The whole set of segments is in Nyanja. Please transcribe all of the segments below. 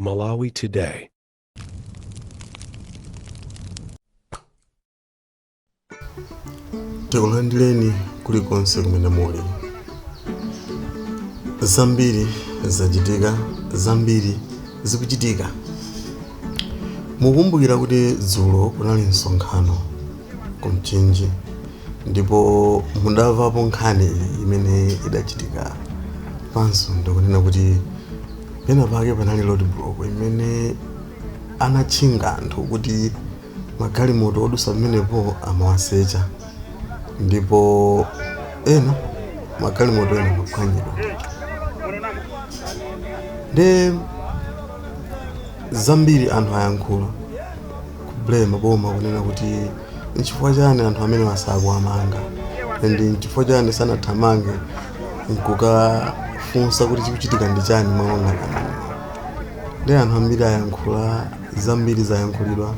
Malawi Today. Tikulandireni kulikonse kumene muli. Zambiri zachitika, zambiri zikuchitika. Mukumbukira kuti dzulo kunali msonkhano ku Mchinji ndipo mudamvapo nkhani imene idachitika panso, ndikunena kuti pena pake panali road block imene anatchinga anthu kuti magalimoto odusa pamenepo amawasecha, ndipo ena magalimoto ena amaphwanyidwa. Nde zambiri anthu ayankhula kublame boma kunena kuti nchifukwa chani anthu amene asakuwamanga and nchifukwa chani sanathamange nkukafunsa kuti chikuchitika ndi chani malo ngati amenewa. Ndi anthu ambiri ayankhula, zambiri zayankhulidwa,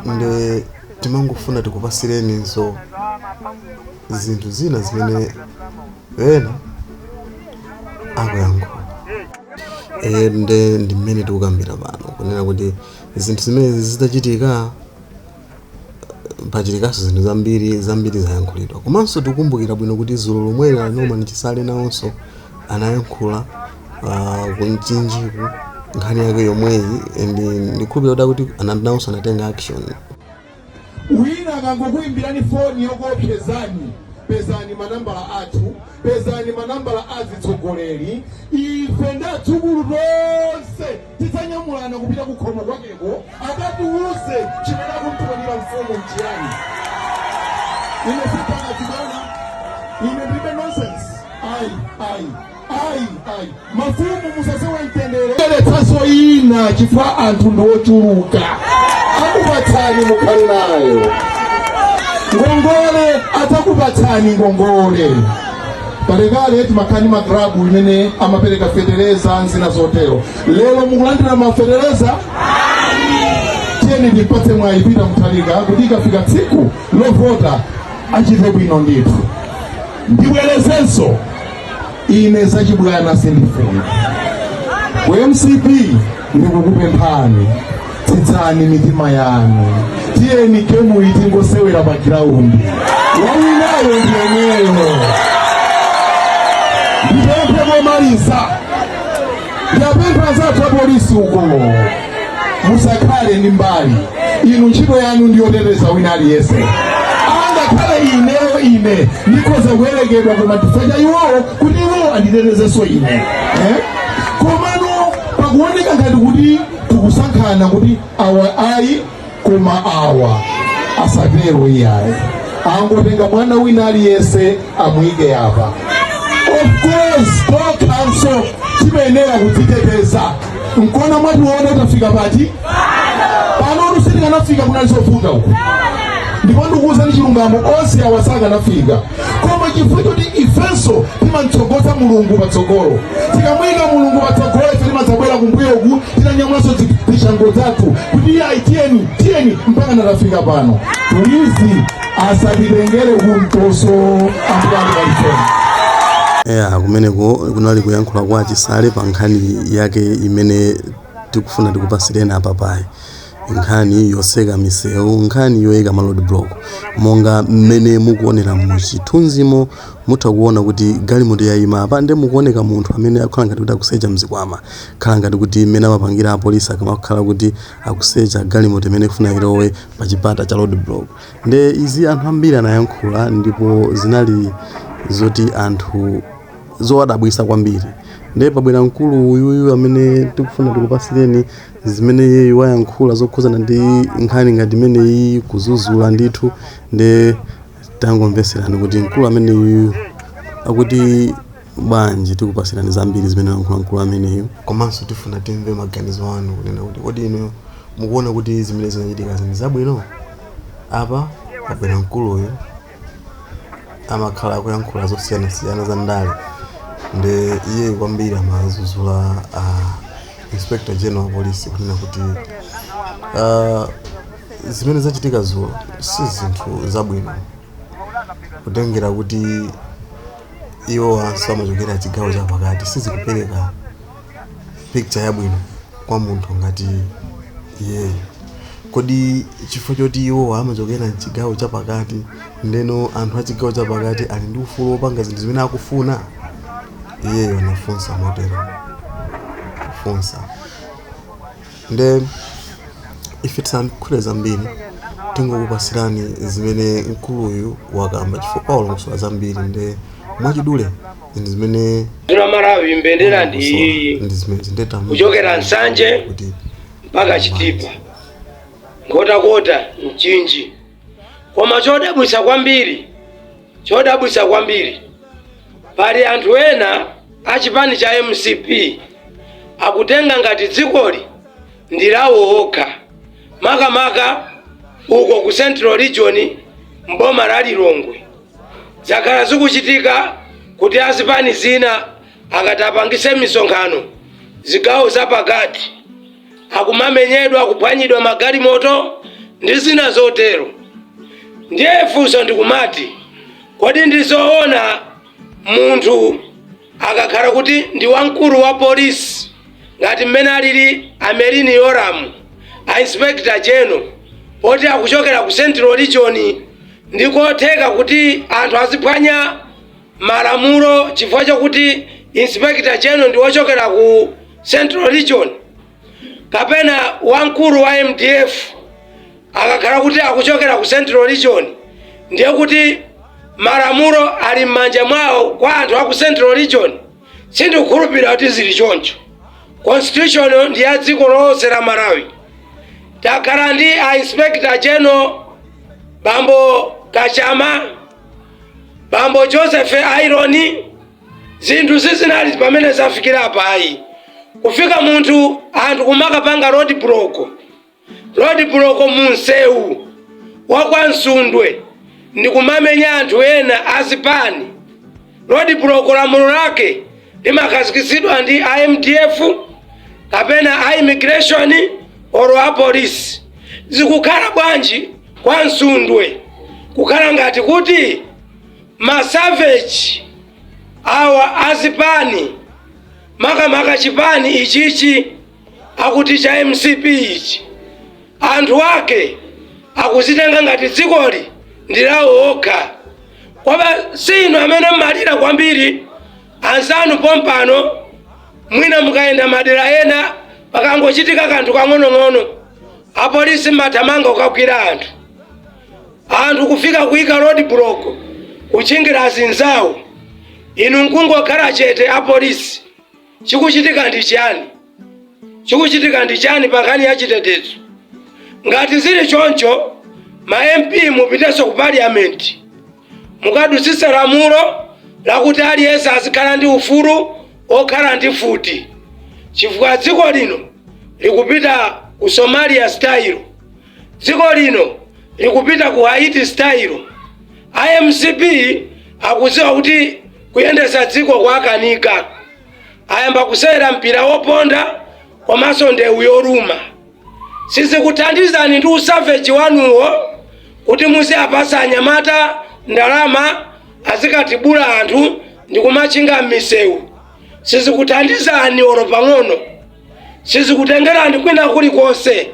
nde timangofuna tikupasireninso zinthu zina zimene ena akuyankhula. Nde ndi mmene tikukambira pano kunena kuti zinthu zimene zitachitika, pachitikanso zinthu zambiri, zambiri zayankhulidwa. Komanso tikukumbukira bwino kuti dzulo lomweli a Norman Chisale nawonso anayankhula ku Mchinjiku nkhani yake yomweyi, and ndikhulupirira kuti nawonso anatenga action. Wina akangokuimbirani foni yokuopsezani, pezani manambala athu, pezani manambala a zitsogoleri. Ife ndi adzukulu tonse tidzanyamulana kupita kukhomo kwakeko akatiuze chimene akumtumanira mfumu nchiyani. Ine sipangachibwana, ine ndilibe nonsense. Ayi, ayi, ayi, ayi. Mafumu musasowe mtendere. Bweretsanso ina chifukwa anthu ndi ochuluka, akupatsani mukhale nayo ngongole, adzakupatsani ngongole. Kalekale timakhala ndi magrabu imene amapereka fetereza nzina zotero. Lero mukulandira mafetereza? Tiyeni timpatse mwayi Peter Mutharika kuti ikafika tsiku lovota achite bwino ndithu. Ndibwerezenso, ine zachibwana sindifuna. Ku MCP ndikukupemphani, tsitsani mitima yanu, tiyeni gemu iyi tingosewera pa giraundi, wawinayo ndi yemweyo. Ndipemphe komaliza, ndiyapempha anzathu apolisi uko, musakhale ndi mbali. Inu ntchito yanu ndiyoteteza wina aliyense. Angakhale ineyo, ine ndikhoza kuyerekedwa, koma chifukwa cha iwowo, kuti iwowo anditetezenso ine, eh? Komano pakuoneka ngati kuti tikusankhana kuti awa ayi koma awa asatero, iyayi. Angotenga mwana wina aliyense amuyike apa. Of course tokhanso timayenera kudziteteza. Nkona mwationa tafika pati pano. Sitikanafika, kunali zovuta uku, ndipo ndikuwuzani chilungamo, onse awa sakanafika, koma chifukwa choti ifenso timamtsogoza Mulungu patsogolo. Tikamuyika Mulungu patsogolo, ife timadzabwera kumbuyoku tinanyamulanso zishango zathu kuti iyayi, tiyeni, tiyeni, mpaka natafika pano. Please, asatitengere kumtoso. Ambuye akudalitseni. Ya, kumeneko kunali kuyankhula kwa Chisale pa nkhani yake imene tikufuna tikupasireni apapayi, nkhani yoseka misewu, nkhani yoyika ma road block. Monga mmene mukuonera muchithunzimo, mutha kuona kuti galimoto yayima apa, nde mukuoneka munthu amene akukhala ngati kuti akusecha mzikwama, khala ngati kuti mmene amapangira apolisi akamakhala kuti akusecha galimoto imene ikufuna ilowe pa chipata cha road block. Nde izi anthu ambiri anayankhula, ndipo zinali zoti anthu zowadabwisa kwambiri. Nde pabwera mkulu uyuyu amene tikufuna tikupasireni zimene iyeyu wayankhula zokhuzana ndi nkhani ngati imeneyi, kuzuzula ndithu. Nde tangomveserani kuti mkulu ameneyu akuti bwanji. Tikupasirani zambiri zimene wayankhula mkulu ameneyu, komanso tifuna timve maganizo anu kunena kuti kodi inu mukuona kuti zimene zinachitika zinthu zabwino? Apa pabwera mkuluyu, amakhala akuyankhula zosiyanasiyana za ndale, ndi iye kwambiri amazuzula Inspector General wa Police kunena kuti zimene zachitika dzulo si zinthu zabwino, kutengera kuti iwo anso amachokera chigawo chapakati, sizikupereka picture yabwino. Kwa munthu ngati iyeyo, kodi chifukwa choti iwo amachokera mchigawo chapakati, ndeno anthu a chigawo chapakati ali ndi ufulu wopanga zinthu zimene akufuna? Iyeyo anafunsa motero, kufunsa. Nde ife tisankhule zambiri, tingokupasirani zimene mkuluyu wakamba, chifukwa walongosola zambiri. Nde mwachidule zinthu zimene Zina Malawi, mbendera ndi iyi. Ndi zimene ndeta Kuchokera Nsanje kuti mpaka Chitipa, Nkhotakota, Mchinji. Koma chodabwitsa kwambiri, chodabwitsa kwambiri, pali anthu ena a chipani cha MCP akutenga ngati dzikoli ndi lawo okha, makamaka uko ku Central Region, mboma la Lilongwe. Zakhala zikuchitika kuti azipani zina akati apangise misonkhano zigawo zapakati, akumamenyedwa, kuphwanyidwa magalimoto ndi zina zotero. Ndiye funso ndikumati, kodi ndizoona munthu akakhala kuti ndi wamkulu wa polisi ngati mmene alili a Merlyne Yolamu, a Inspector General, poti akuchokera ku Central Region, ndikotheka kuti anthu aziphwanya malamulo chifukwa chokuti Inspector General ndi wochokera ku Central Region? Kapena wamkulu wa MDF akakhala kuti akuchokera ku Central Region, ndiye kuti malamulo ali m'manja mwawo kwa anthu aku Central Region? Sindikukhulupirira kuti zili choncho. Constitution ndi ya dziko lonse la Malawi. Takhala ndi a Inspector General bambo Kachama, bambo Joseph Ironi, zinthu sizinali pamene zafikira apayi, kufika munthu anthu kumakapanga road block, road block munsewu wa kwa Msundwe ndi kumamenya anthu ena azipani. Road block lamulo lake limakhazikitsidwa ndi MDF kapena a immigration oro a polisi. Zikukhala bwanji kwa Msundwe kukhala ngati kuti ma savage awa azipani, makamaka chipani ichichi akuti cha MCP ichi, anthu ake akuzitenga ngati dzikoli ndi lawo okha? Kwaba sinu amene mmalira kwambiri anzanu pompano. Mwina mukayenda madera ena, pakangochitika kanthu kang'onong'ono, apolisi mmathamanga kukagwira anthu. Anthu kufika kuyika road block kuchingira azinzawo, inu nkungokhala chete apolisi. Chikuchitika ndi chiyani? Chikuchitika ndi chani pa nkhani ya chitetezo? Ngati zili choncho, ma MP mupitenso ku parliament, mukadutsitse lamulo lakuti aliyense azikhala ndi ufulu okhala ndi mfuti, chifukwa dziko lino likupita ku Somalia style, dziko lino likupita ku Haiti style. MCP akudziwa kuti kuyendetsa dziko kwakanika, ayamba kusewera mpira woponda komanso ndewu yoluma. Sizikuthandizani ndi u savage wanuwo kuti muziyapasa anyamata ndalama azikatibula anthu ndi kumachinga m'misewu. Sizikuthandizani olo pang'ono, sizikutengerani kwina kulikonse.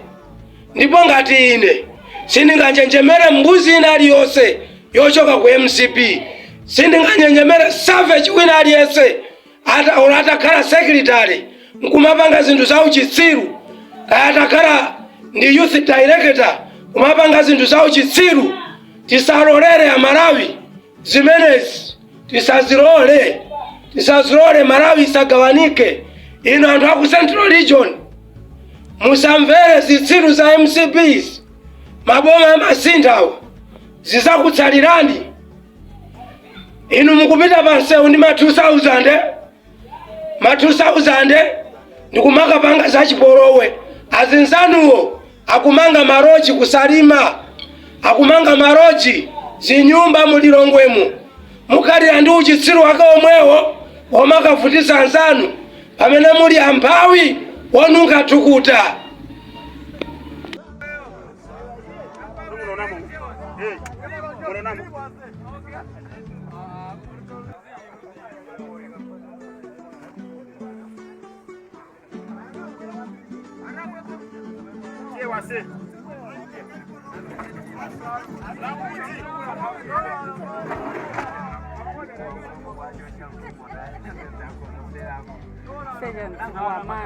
Ndipo ngati ine sindinganjenjemere mbuzi ina aliyonse yochoka ku MCP, sindinganjenjemere savage wina aliyense ata olo atakhala secretary nkumapanga zinthu za uchitsiru, kaya atakhala ndi youth director kumapanga zinthu za uchitsiru. Tisalolere Amalawi zimenezi, tisazilole, tisazilole. Malawi isagawanike. Inu anthu aku Central Region, musamvere zitsiru za MCPs. Maboma amasinthawo, zizakutsalirani. Inu mukupita pansewu ndi ma 2000, ma 2000, ndikumakapanga zachipolowe. Azinzanuwo akumanga ma lodge kuSalima, akumanga ma lodge, zinyumba mulilongwemo. Mukhalira ndi uchitsiru wake omwewo omakavutisa anzanu pamene muli amphawi wonunkha thukuta. Sergeant Kuwa, ma.